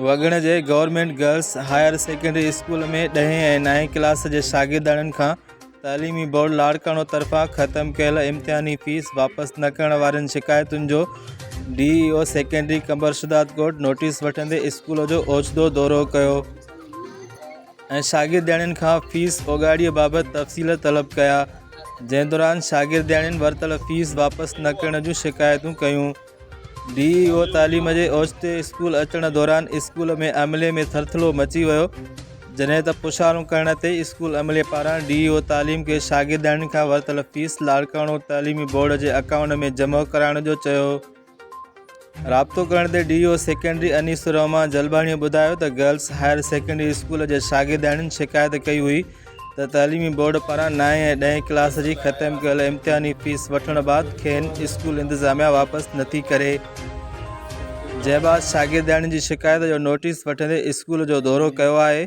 وڳڻ جي government girls higher secondary school ۾ ڏهين ۽ نائين ڪلاس جي شاگردياڻين کان تعليمي بورڊ لاڙڪاڻو طرفان ختم ڪيل امتحاني فيس واپس نه ڪرڻ وارين شڪايتن جو D E O secondary Qambar Shahdadkot notice وٺندي اسڪول جو اوچتو دورو ڪيو ۽ شاگردياڻين کان فيس اوڳاڙي بابت تفصيل طلب ڪيا جنهن دوران شاگردياڻين ورتل فيس واپس نه ڪرڻ جون شڪايتون ڪيون. ڊي اي او تعليم جي اوچتي اسڪول اچڻ دوران اسڪول ۾ عملي ۾ ٿرٿلو مچي ويو جڏهن ته پڇاڻو ڪرڻ تي اسڪول عملي پاران ڊي اي او تعليم کي شاگردياڻين کان ورتل فيس لاڙڪاڻو تعليمي بورڊ جي اڪائونٽ ۾ جمع ڪرائڻ جو چيو. رابطو ڪرڻ تي D E O secondary Anees ur Rehman Jalbani ٻڌايو ته گرلس هائر سيڪنڊري اسڪول جي شاگردياڻين شڪايت ڪئي هئي ته تعليمي بورڊ پاران نائين ۽ ڏهين ڪلاس جي ختم ڪيل امتحاني فيس وٺڻ بعد کين اسڪول انتظاميا واپس نٿي ڪري جنهن بعد شاگردياڻين جي شڪايت جو نوٽيس وٺندي اسڪول جو دورو ڪيو آهي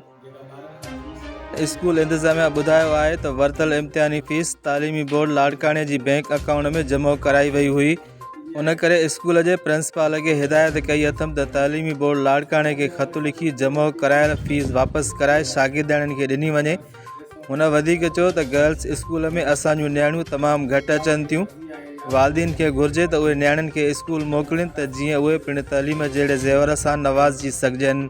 اسڪول انتظاميا ٻڌايو آهي ته ورتل امتحاني فيس تعليمي بورڊ لاڙڪاڻي جي بئنڪ اڪائونٽ ۾ جمع ڪرائي وئي هئي ان ڪري اسڪول جي پرنسپال کي هدايت ڪئي اٿم ته تعليمي بورڊ لاڙڪاڻي کي خط لکي جمع ڪرايل فيس واپس ڪرائي شاگردياڻين کي ڏني وڃي. هن وڌيڪ چيو ته گرلس اسڪول ۾ اسان جون نياڻيون تمام گهٽ اچن ٿيون، والدين کي گهرجي ته اهي نياڻين کي اسڪول موڪلين ته جيئن اهي پڻ تعليم جهڙي زيور سان نوازجي سگهجن.